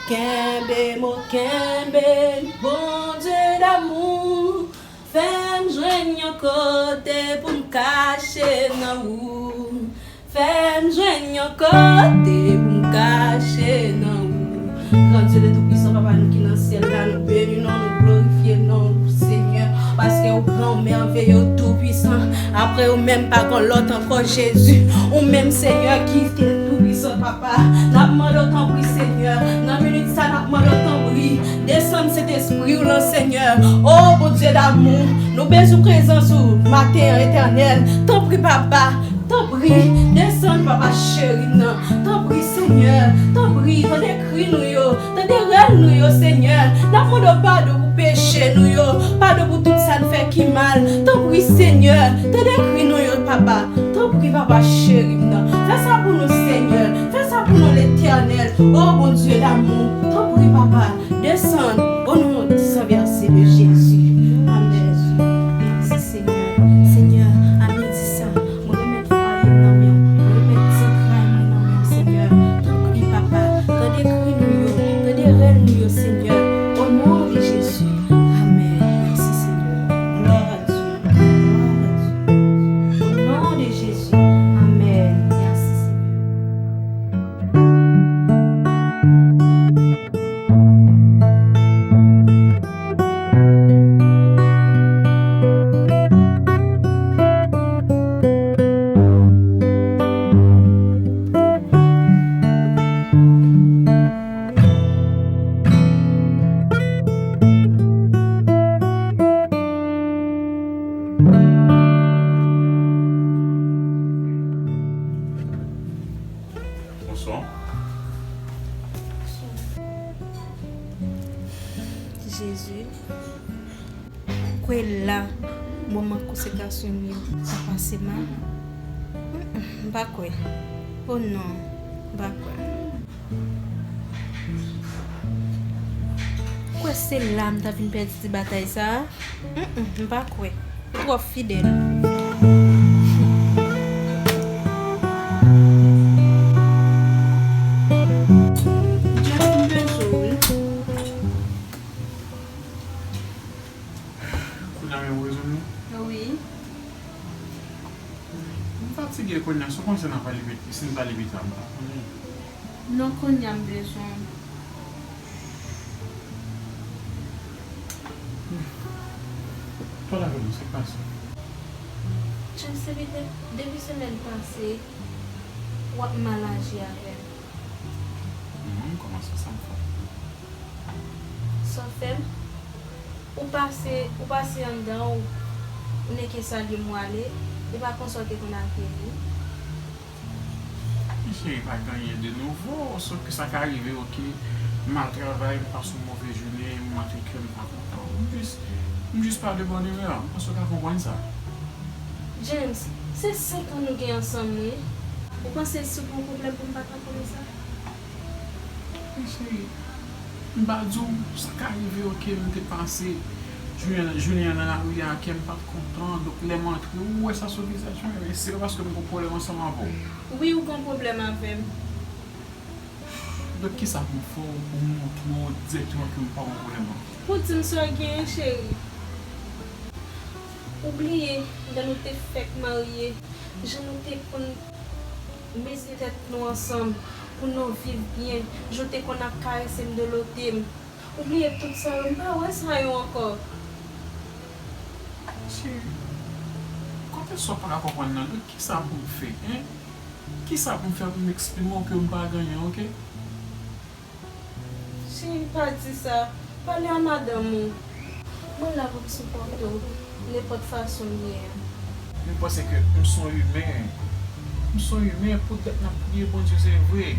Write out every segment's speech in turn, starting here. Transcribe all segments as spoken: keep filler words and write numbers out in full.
Kenbe m, o kenbe m, Bondye damou, fè m jwenn yon kote pou m kache nan ou. Fè m jwenn yon kote pou m kache nan ou. Gran Dye de Toupisan, Papa nou ki nan syèl la, nou beni non, nou glorifye non, Senyè, paske ou gran, ou mèveye, ou toupisan. Apre ou menm, pa gen lòt ankò, Jezi. Ou menm, Senyè, ki te toupisan, Papa. N ap mande w, tanpri, Senyè, nan minit sa, n ap mande w, tanpri, desann Sentespri w lan, Senyè. O Bondye damou, nou bezwen prezans ou maten an, Etènèl. Tanpri, Papa. Tanpri, desann, Papa cheri m nan. Tanpri, Senyè, tanpri, tande kri nou yo, tande rèl nou yo, Senyè. N ap mande w padon pou peche nou yo, padon pou tout sa n fè ki mal. Tanpri, Senyè, tande kri nou yo, Papa. Tanpri, Papa cheri m nan. Fè sa pou nou, Senyè. Fè sa pou nou, Letènèl. O Bondye damou, tanpri, Papa. Desann, o non san vèse de Jezi. Amèn. Mèsi, Senyè. Senyè, a midi sa, mwen remèt fwaye m nan men w. Mwen remèt zantray mwen nan men w, Senyè. Tanpri, Papa, tande kri nou yo, tande rèl nou yo, Senyè. O non de Jezi. Amèn. Mèsi, Senyè. Glwa a Dye. Glwa a Dye. O non de Jezi. Amèn. Mèsi, Senyè. Bonswa. Jezi, kwè la, moman konsekrasyon m yo, sa pase mal? Mm, mm, m pa kwè. O non, m pa kwè. Kwè se la m ta vin pèdi ti batay sa a? Mm, mm, m pa kwè. Ou twò fidèl. Just m bezwen w, wi. Kounye a menm w bezwen m? Wi. M fatige kounye a, sou konn si n ap pale pi, si n pale pita, m pa konnen. Non, kounye a m bezwen w. Pale avè m, sa k pase? James, depi, depi semèn pase, w ap mal aji avè m. Hmm, kòman sa, sa m fè? Sa w fè m? Ou pase, ou pase anndan, ou, ou neke salye m, w ale, e pa konsa w te konn akeyi m. Men cheri, pa gen anyen de nouvo, sòf ke sa ka rive, oke, m al travay, m pase yon move jounen, m rantre kè m pa kontan. M jis, m jis pa de bòn imè, m panse w ka konprann sa. James, se senk an nou gen ansanm, wi. Ou panse si w gen yon pwoblèm pou m pa ka konnen sa? Men cheri, m pa di w, sa ka rive, oke, m te pase jounen, jounen an nan lari a, kè m pa t kontan, donk lè m antre, ou wè sa sou vizaj mwen, men se pa paske m gen yon pwoblèm ansanm avè w. Wi, ou gen yon pwoblèm avè m. Donk kisa pou m fè w pou m montre w dirèkteman ke m pa gen yon pwoblèm avè w? Pou di m sa w genyen, cheri. Ou bliye, lè nou te fèk marye, jan nou te konn mezi tèt nou ansanm pou nou viv byen, jan w te konn ap karese m, dodote m. Ou bliye tout sa yo, m pa wè sa yo ankò. Cheri, kote sa w pa ka konprann nan, donk kisa pou m fè, en? Kisa pou m fè pou m eksprime w ke m pa gen anyen, oke? Cheri, pa di sa. Pale a madanm ou. Mwen la pou m sipòte w nenpòt fason m ye a. M panse ke m se yon imen. M se yon imen, poutèt n ap priye Bondye, se vre.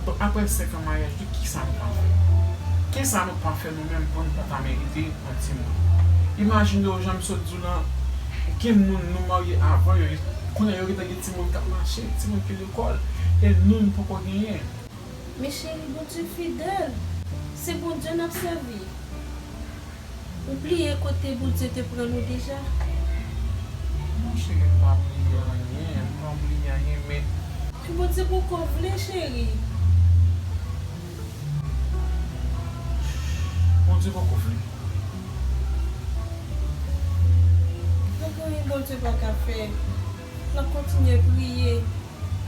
Bon, apre senk an maryaj, tout kisa nou pa fè? Kisa nou pa fè nou menm pou n pa ta merite yon timoun? Imajine w, jan m sot di w lan, gen moun nou marye avan yo, kounye a yo gentan gen timoun k ap mache, timoun ki lekòl, e nou, n poko genyen. Men cheri, Bondye fidèl. Se Bondye n ap sèvi. Ou bliye kote Bondye te pran nou deja? Non, cheri, m pa bliye anyen, m pa bliye anyen, men. Men Bondye poko vle, cheri. Bondye poko vle. Poko anyen Bondye pa ka fè. N ap kontinye priye,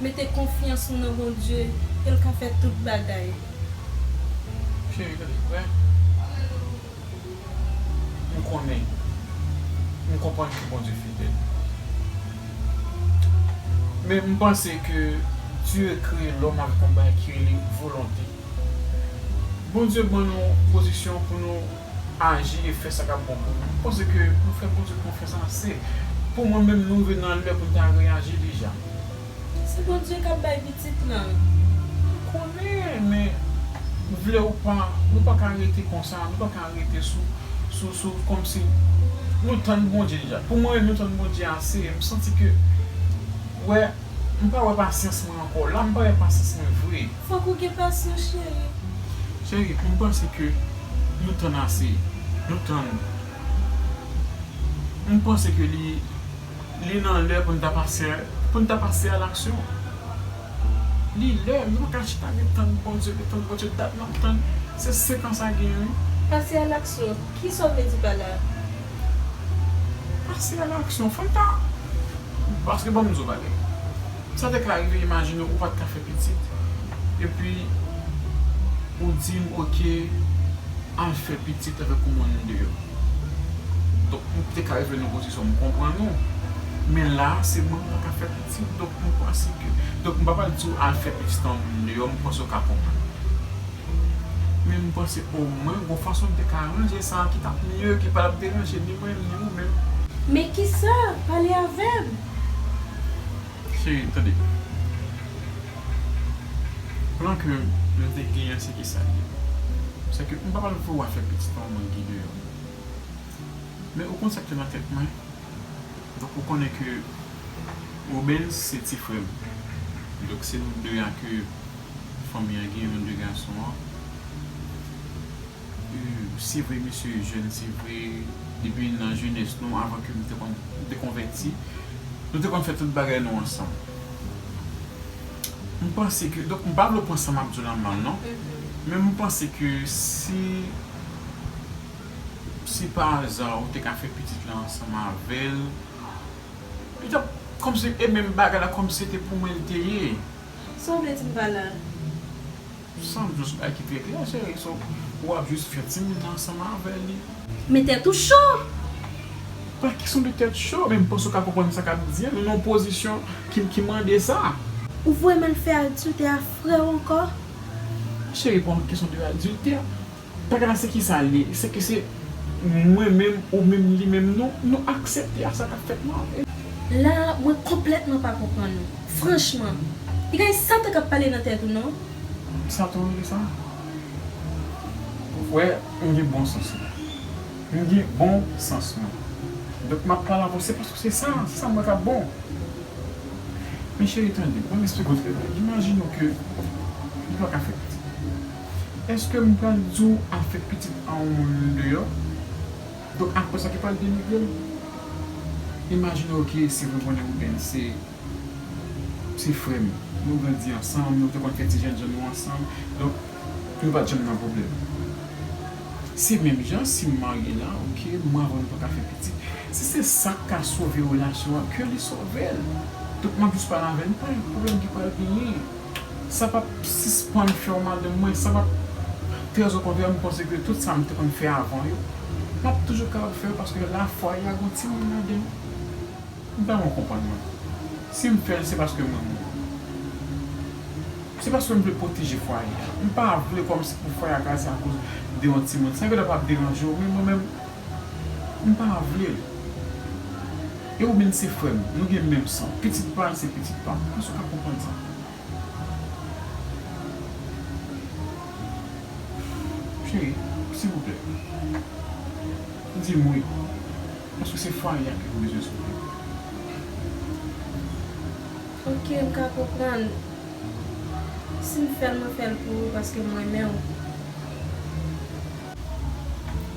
mete konfyans nou nan Bondye, e l ka fè tout bagay. Cheri, tande, wè. M konnen, m konprann ke Bondye fidèl. Men m panse ke Dieu créé l'homme avec un bagay ki rele volonte. Bondye ban nou pozisyon pou nou aji e fè sa k ap bon pou nou. M panse ke nou fè Bondye konfyans ase. Pou mwen menm, nou rive nan lè pou n ta reyaji deja. Se Bondye k ap bay pitit lan. M konnen, men vle ou pa, nou pa ka rete konsa, nou pa ka rete sou, sou, sou, kòmsi nou tann Bondye deja. Pou mwen, nou tann Bondye ase. M santi ke, wè, m pa wè pasyans mwen ankò. La, m pa wè pasyans mwen vre. Fòk ou gen pasyans, cheri. Cheri, m panse ke nou tann ase. Nou tann. M panse ke li, li nan lè pou n ta pase, pou n ta pase a laksyon. Li lè, nou pa ka chita ret tann Bondye, ret tann Bondye, dat n ap tann. Se senk an sa gen, wi. Pase a laksyon, kisa w vle di pa la? Pase a laksyon, fò n ta, paske ban m di w bagay. Sa te ka rive, imajine w pa t ka fè pitit. Epi, ou di m, oke, al fè pitit avèk yon moun deyò. Donk, m te ka rive nan pozisyon m konprann ou. Men la, se mwen m pa ka fè pitit, donk m panse ke, donk m pa pral di w al fè pitit an moun deyò, m panse w ka konprann. Men m panse omwen gon fason m te ka ranje sa ki t ap mye, ki pa t ap deranje ni mwen ni ou menm. Men kisa? Pale avè m. Cheri, tande. Plan ke m te genyen, se ki sa l ye. Se ke m pa pral voye w al fè pitit an moun ki deyò. Men ou konn sa k te nan tèt mwen. Donk, ou konnen ke Rubens se ti frè m. Donk, se nou de a ke fanmi an gen, nou de gason an. E, se vre, misye jèn, se vre, depi nan jenès nou, avan ke m te kon-, m te konvèti, nou te konn fè tout bagay nou ansanm. M panse ke, donk, m pa vle pran sa m ap di w la mal, non. Men m panse ke si, si pa aza ou te ka fè pitit la ansanm avè l, li t ap kòmsi, e menm bagay la kòmsi se te pou mwen l te ye. Sa w vle di m pa la? Sa m jis bay ki trè klè, cheri. So, w ap jis fè timoun nan ansanm avè li. Men tèt ou cho! Pa kesyon de tèt cho, men m panse w ka konprann sa k ap di a. Nou nan yon pozisyon ki, ki mande sa. Ou voye m al fè adiltè a frè w ankò? Cheri, pa yon kesyon de adiltè. Bagay la se ki sa l ye? Se ke se mwen menm, ou menm, li menm, nou, nou aksepte a sa k ap fèt la. La, mwen konplètman pa konprann ou. Franchman. Li gen sa k ap pale nan tèt ou, non? Sa tou rele sa? Ou wè, m gen bon sans mwen. M gen bon sans mwen. Donk, m ap pale avè w, se paske se sa, se sa m wè k ap bon. Men cheri, tande, ban m eksplike w trè byen. Imajine w ke nou pa ka fè pitit. Èske m pral di w al fè pitit a yon moun deyò? Donk, apre sa, ki pral denigre m? Imajine w ke se vre, konnen Ruben se, se frè m. Nou grandi ansanm, nou te konn fè ti jènjan nou ansanm. Donk, nou pa t janm nan pwoblèm. Se menm jan, si m marye la, oke, mwen avè w nou pa ka fè pitit. Si se sa k ka sove relasyon an, ke li sove l. Donk, m ap jis pale avè l, m pa gen pwoblèm ki pral genyen. Sa p ap sispann fè w mal nan mwen, sa p ap, trè okontrè, m panse ke tout sa m te konn fè avan yo, m ap toujou kapab fè yo paske lafwa y a gon timoun ladan l. M ta renmen w konprann mwen. Si m fè l, se paske m renmen w. Se paske m vle pwoteje fwaye a. M pa vle kòmsi pou fwaye a kraze akoz de yon timoun. Sa genlè p ap deranje w, men mwen menm, m pa vle l. E Ruben se frè m. Nou gen menm san. Pitit pa l, se pitit pa m. Èske w ka konprann sa? Cheri, silvouplè, di m wi. Paske se fwaye a ke m bezwen sove. Ok, m ka konprann. Si m fè l, mwen fè l pou ou, paske m renmen w.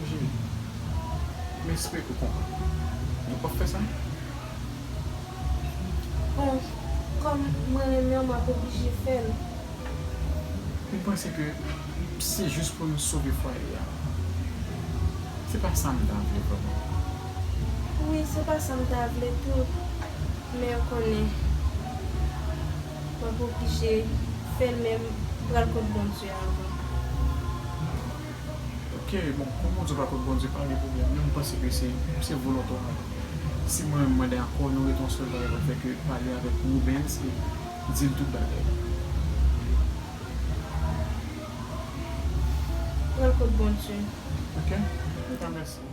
Cheri, m espere ke w konprann. Nou p ap fè sa? Bon, kòm mwen renmen w, m ap oblije fè l. Ou panse ke se jis pou nou sove fwaye a? Se pa sa m ta vle vrèman. Wi, se pa sa m ta vle tou. Men ou konnen, m ap oblije fè l, men m pral kot Bondye avan. Ok, bon, kòm Bondye pral kot Bondye, pa gen pwoblèm. Men m panse ke se, se volonte w. Si mwen menm mwen dakò, nou rete yon sèl bagay, fè ke pale avèk Rubens e di l tout bagay. Pral kot Bondye. Ok? Antouka, mèsi.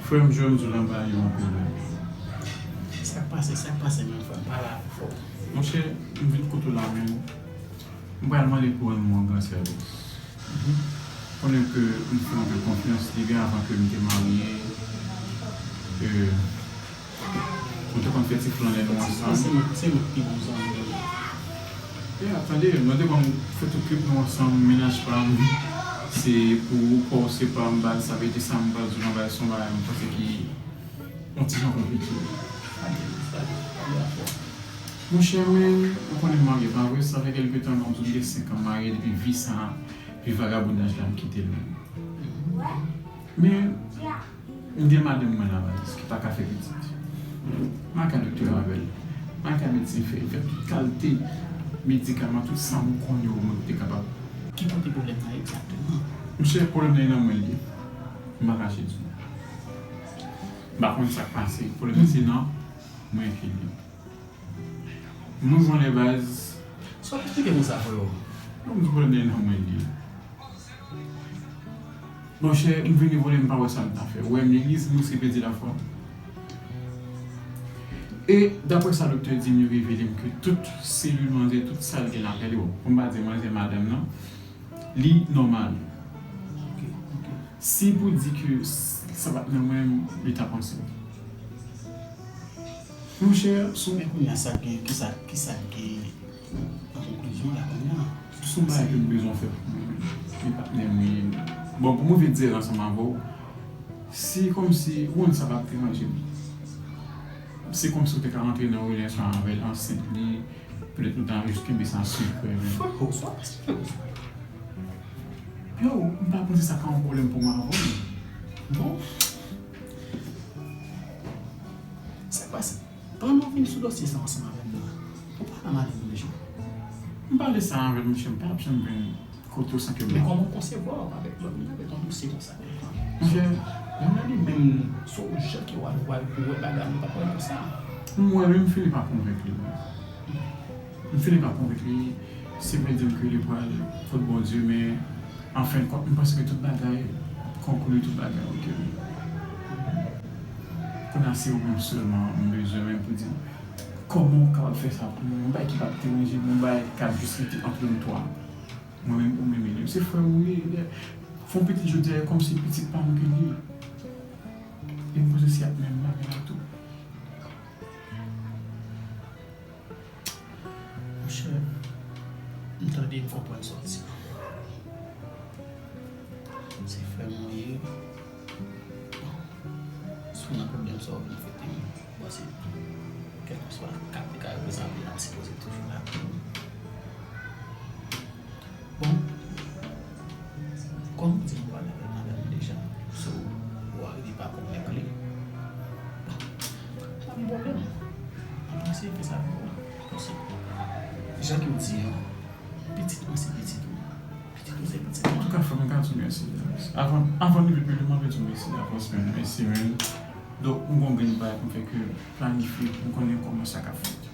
Frè m, jwenn m di w la, m pa yon anpil menm. Sa k pase, sa k pase menm, frè m, pale avè w. Monchè, m vin kote w la menm. M pral mande pou w rann mwen yon gran sèvis. Konnen ke m fè w anpil konfyans, depi avan ke m te marye, e, nou te konn fè ti flanè nou ansanm. Se mwen, se mwen ki pi bon zanmi w. Ya, tande, nou te konn fè tout trip nou ansanm, mennaj pa m, se pou kò w se pa m, baz, sa vle di sa m pral di w nan baz, se yon bagay m panse ki yon ti jan konplike. Monchè, men, ou konnen m marye, pa vre? Sa fè kèlke tan, non, m di w m gen senk an marye, depi vi sa, vi vagabondaj la, m kite l menm. Men, m gen madanm mwen la, Valis, ki pa ka fè pitit. M al ka doktè avè l. M al ka medsen fè, fè tout kalite medikaman, tout sa m konnen yo mwen te kapab. Ki kote pwoblèm nan egzakteman? Monchè, pwoblèm nan e nan mwen l ye. M pa kache di w. M pa konn sa k pase. Pwoblèm nan se nan mwen ke l ye. Mwen konnen baz. Sa w eksplike nou sa, freo? Non, m di pwoblèm nan e nan mwen l ye. Monchè, m vini vole, m pa wè sa m ta fè. Ou wè m legliz, m riske pèdi lafwa. E daprè sa doktè di m, yo revele m ke tout selil manzè, tout sa l gen lakay li, bon, pou m pa di manzè, madanm nan, li nòmal. Ok, ok. Si pou di ke s-, sa pa t nan mwen, li t ap ansent. Monchè, sou. Men kounye a sa gen, kisa, kisa gen an konklizyon la kounye a? Sou bagay ke m bezwen fè pou mwen menm. Li pa t menm li. Bon, pou mwen vin dire ansanm avè w, si kòmsi, ou konn sa p ap deranje m. Se kòmsi w te ka rantre nan relasyon avè l, ansent li, petèt nou ta jis kenbe sa sekrè, men. Freo, sa pa sekrè. Yo, m pa panse sa ka yon pwoblèm pou mwen avè w, non. Bon. Sa k pase? Pandan w vin sou dosye sa ansanm avè m nan, ou pale a madanm ou deja? M pale sa avè l, monchè, m pa ap janm vin kote w san ke m. Men kòman w konsevwa w avèk lòt moun avèk yon dosye konsa? Monchè, menm nan li menm, se yon jan ke w al, w al pou wè bagay, nou pa pale konsa. M wè, men m fini pa konvenk li. M fini pa konvenk li. Se vre, di m ke li pral kot Bondye, men anfendkont, m panse ke tout bagay konkli, tout bagay oke. Kounye a, se ou menm sèlman m bezwen menm pou di m kòman w kapab fè sa pou mwen, yon bagay ki p ap deranje m, yon bagay k ap jis rete ant nou twa. Mwen menm, ou menm, e li. Se frè m ou ye. Fè yon pitit jodi a, e kòmsi pitit pa m ke li ye. E m panse se ap menm bagay la tou. Monchè, m tande, m konprann sa w di. Se frè m ou ye. Bon, si w nan pwoblèm sa w vin fete m, bon, se kèlkeswa ka te ka reprezante a, m sipoze toujou la pou ou. Bon, kòm ou di m ou pale avèk madanm ou deja, so, ou arive pa konvenk li. Bon, pa gen pwoblèm. Apre se fè sa pou ou. Paske, jan ke w di an, pitit mwen se pitit ou. Pitit ou se pitit mwen. Antouka, frè m, m ka di w mèsi. Avan, avan n rive pi lwen, m anvi di w mèsi davans, men mèsi, men. Donk, m gon grenn bagay pou m fè ke planifye, pou m konnen kòman sa ka fèt.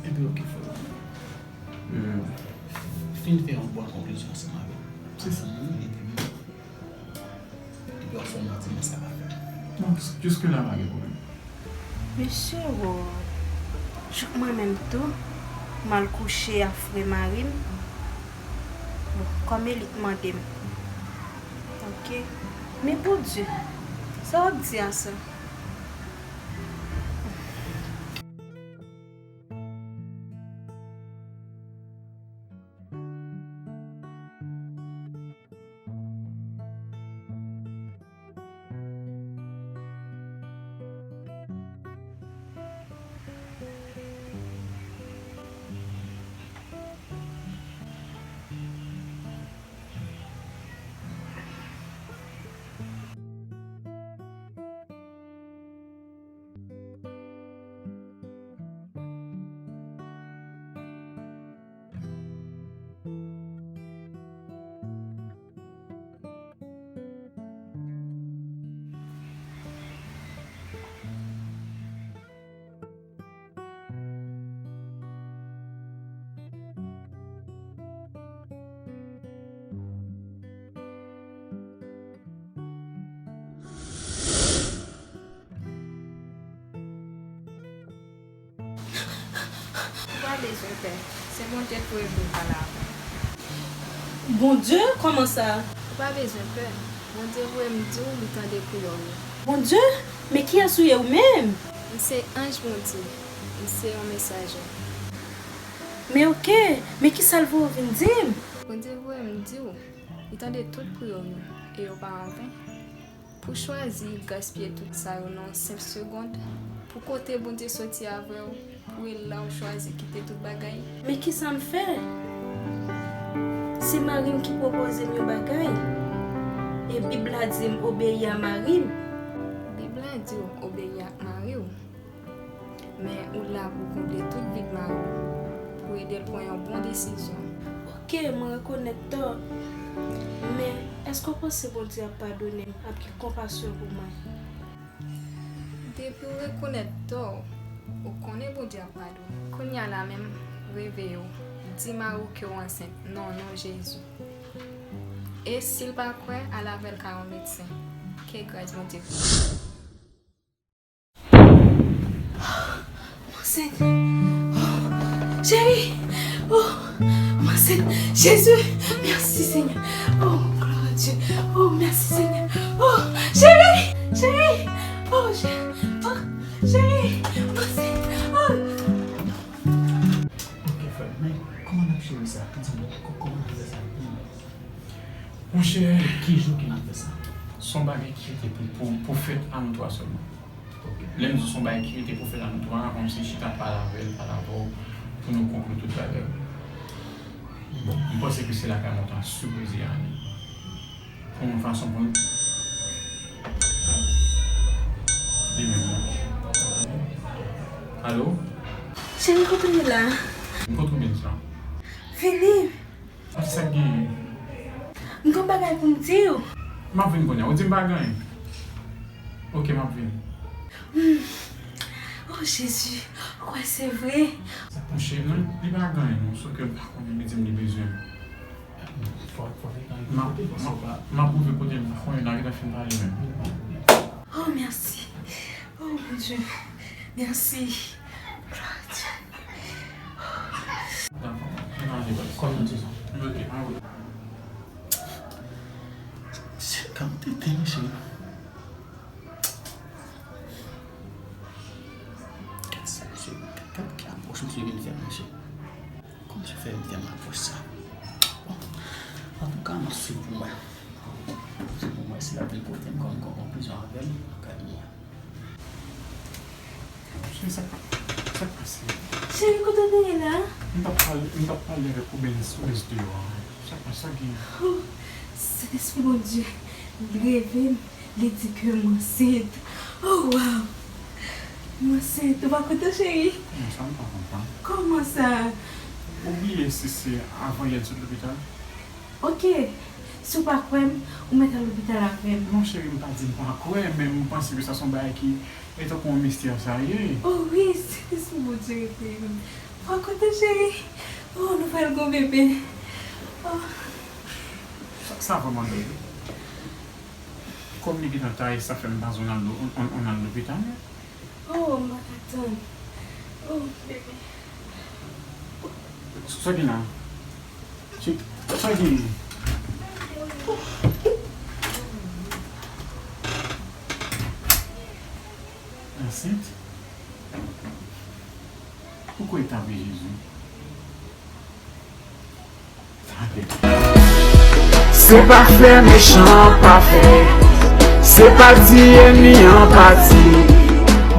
Ebyen, oke, frè m. Euh, fin fè yon bòn konklizyon ansanm avè l. Se sa. Epi, epi w ap fè m di mwen sa pa fèt. Non, jiske la pa gen pwoblèm. Mesye, wo, jouk mwen menm tou, m al kouche ak frè mari m. Bon, kòm Elik mande m. Oke. Men Bondye, sa w ap di a sa? Bezwen pè. Se Bondye k voye pou l pale avè w. Bondye? Kòman sa? Ou pa bezwen pè. Bondye voye m di w li tande priyè w yo. Bondye? Men kiyès ou ye ou menm? M se anj Bondye. M se yon mesaje. Men oke, men kisa l voye w vin di m? Bondye voye m di w li tande tout priyè w yo, e yo pa anven. Pou chwazi gaspiye tout sa yo nan yon senp segonn, pou kote Bondye soti avè w, pou e la w chwazi kite tout bagay. Men kisa m fè? Se mari m ki pwopoze m yon bagay. E Bib la di m obeyi a mari m. Bib la di w obeyi ak mari w. Men ou la pou konble tout vid mari w, pou ede l pran yon bon desizyon. Oke, mwen rekonèt tò. Men, èske w panse Bondye ap padone m, ap gen konpasyon pou mwen? Depi w rekonèt tò w, ou konnen Bondye ap padone. Kounye a la menm, reveye w. Di mari w ke w ansent, nan non Jezi. E si l pa kwè, al avè l kay yon medsen. Ke gras Bondye kouvri w. M ansent. Oh, cheri. Oh, m ansent. Jezi, mèsi, Senyè. Oh, glwa a Dye. Oh, mèsi, Senyè. Oh, cheri, cheri. Oh, cheri. Oh, cheri, m ansent. Oh. Ok, frè, men kòman n ap jere sa? Kòman n ap fè sa? Monchè, ki jou ki n ap fè sa? Se yon bagay ki rete pou, pou, pou fèt a nou twa sèlman. Lè m di se yon bagay ki rete pou fèt a nou twa, kòmsi chita pale avè l, pale avè w, pou nou konkli tout bagay. Bon, m panse ke se lakay mwen ta sipoze ale. Pou yon fason pou nou. Li menm nan. Alo? Cheri, kote w ye la? M kote w menm sa? Vini. Sa k genyen? M gen yon bagay pou m di w. M ap vin kounye a. Ou di m pa gen anyen? Ok, m ap vin. Hmm. Oh, Jezi, ou kwè se vre? Monchè, non, li pa gen anyen, non. Sòf ke m pa konnen, li di m li bezwen m. Fò, fò, m ap, m ap, m ap rive kote m pa konnen, n a gentan fin pale menm. Oh, mèsi. Oh, Bondye. Mèsi. Glwa a Dye. Dakò. Kòman w di sa? Note, anvoye. Se kòm te teni, cheri. Gad sa, cheri. Gad ki apwòch misye vin fè m, cheri. Kòman misye fè vin fè m apwòch sa? Bon, antouka, m ap swiv pou m wè. Se pou m wè si l ap vin kote m, kòm m gen yon konklizyon avè l, gad mwen. Cheri, sa k, sa k pase? Cheri, kote w te ye la? M t ap pale, m t ap pale avèk Rubens, Rubens deyò a. Sa k pase, sa k gen? Oh, Sentespri Bondye, li reve m, li di ke m ansent. Oh, wow! M ansent, ou pa kontan, cheri? Non, sa m pa kontan. Kòman sa? Ou bliye si se avanyè l sot lopital? Ok, si w pa kwè m, ou mèt al lopital avè m. Non, cheri, m pa di m pa kwè, men m panse ke sa se yon bagay ki e tankou yon mistè sa ye. Oh wi, Sentespri Bondye reveye m. Mwen kontan, cheri. Oh, nou pral gen bebe. Oh. Sa, sa vrèman bèl. Kòm li gentan ta ye, sa fè m pa bezwen al lo-, on, on, on al lopital. Oh, m pa ka tann. Oh, bebe. Sa gen la? Sa gen? Ansent? Ou kwè e ta vre, Jezi? Se pa fè mechan an pa fè, se pa di ènmi an pa di.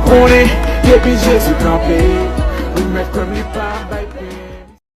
Konnen depi Jezi kanpe, ou mèt kwè m li